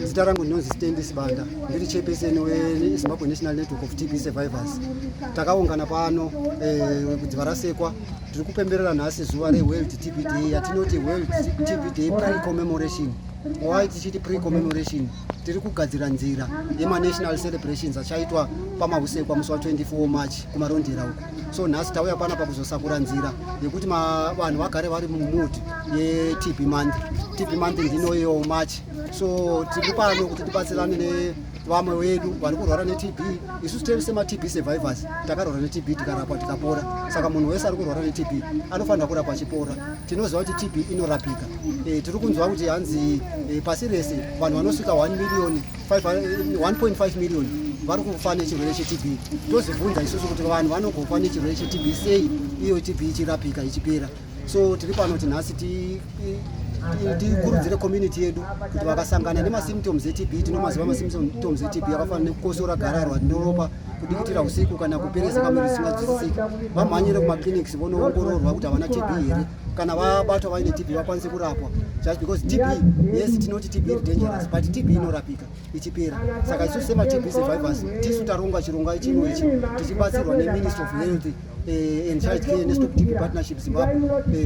Zita rangu ndinonzi Stanley Sibanda, ndiri chairperson weZimbabwe National Network of TB Survivors. Takaungana pano kuDzivarasekwa. Tiri kupemberera nhasi zuva reWorld TB Day, yatinoti World TB Day pre-commemoration. Why tichiti pre-commemoration? Tiri kugadzira nzira yemanational celebrations achaitwa paMahusekwa musi wa24 March kuMarondera uko. So nhasi tauya panapa kuzosakura nzira yekuti vanhu vagare vari mumood yeTB Month. TB Month ndinoiyo March. So tiri pano kuti tibatsirane nevamwe vedu vari kurwara neTB. Isusu tiri semaTB survivors, takarwara neTB, tikarapwa, tikapora. Saka munhu wese ari kurwara neTB anofanira kurapwa achipora. Tinoziva kuti TB inorapika. Tiri kunzwa kuti hanzi pasi rese vanhu vanosvika 1 million 1.5 million vari kufa nechirwere cheTB. Tozvibvunza isusu kuti vanhu vanogofa nechirwere cheTB sei, iyo TB ichirapika, ichipera? So tiri pano kuti nhasi tikurudzire community yedu kuti vakasangana nemasymptoms eTB, tinomaziva masymptoms eTB akafanana nekukosora, gararwa rinoropa, kudikitira usiku kana kuperezeka mwiri zvisinganzwisisiki, vamhanyire kumaclinics vonoongororwa kuti havana TB here. Kana vabatwa vaine TB, vakwanise kurapwa, just because TB, yes, tinoti TB iri dangerous, but TB inorapika ichipera. Saka isusu semaTB survivors tisu taronga chirongwa chino ichi, tichibatsirwa neMinistry of Health and Child Care neStop TB Partnership Zimbabwe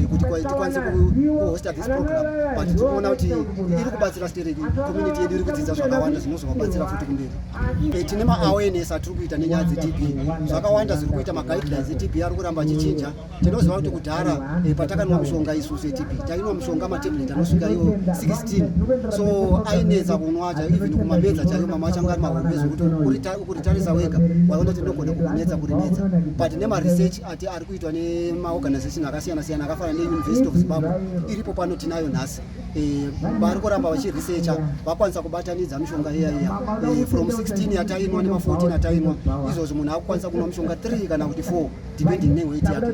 kuti tikwanise kuhosta this program. But tiri kuona kuti iri kubatsira stereki. Community yedu iri kudzidza zvakawanda zvinozovabatsira futi kumberi. Tine maawareness atiri kuita nenyaya dzeTB. Zvakawanda zviri kuita, maguidelines eTB ari kuramba achichinja. Tinoziva kuti kudhara patakanwa mishonga isusu yeTB, tainwa mishonga matablet anosvika iwo 16. So ainetsa kunwa chaiyo, even kumamedza chaiyo, mamwe acho anga ari mahombe zvokuti kuritarisa wega waiona kuti ndinogona kukunetsa kurimedza. But nemaresearch ati ari kuitwa nemaorganization akasiyana siyana akafanana neUniversity of Zimbabwe iripo pano, tinayo nhasi, vari kuramba vachiresearcha, vakwanisa kubatanidza mishonga iya iya from 16 yatainwa nema14 atainwa izvozvo, munhu akukwanisa kunwa mishonga 3 kana kuti 4, depending neweight yake.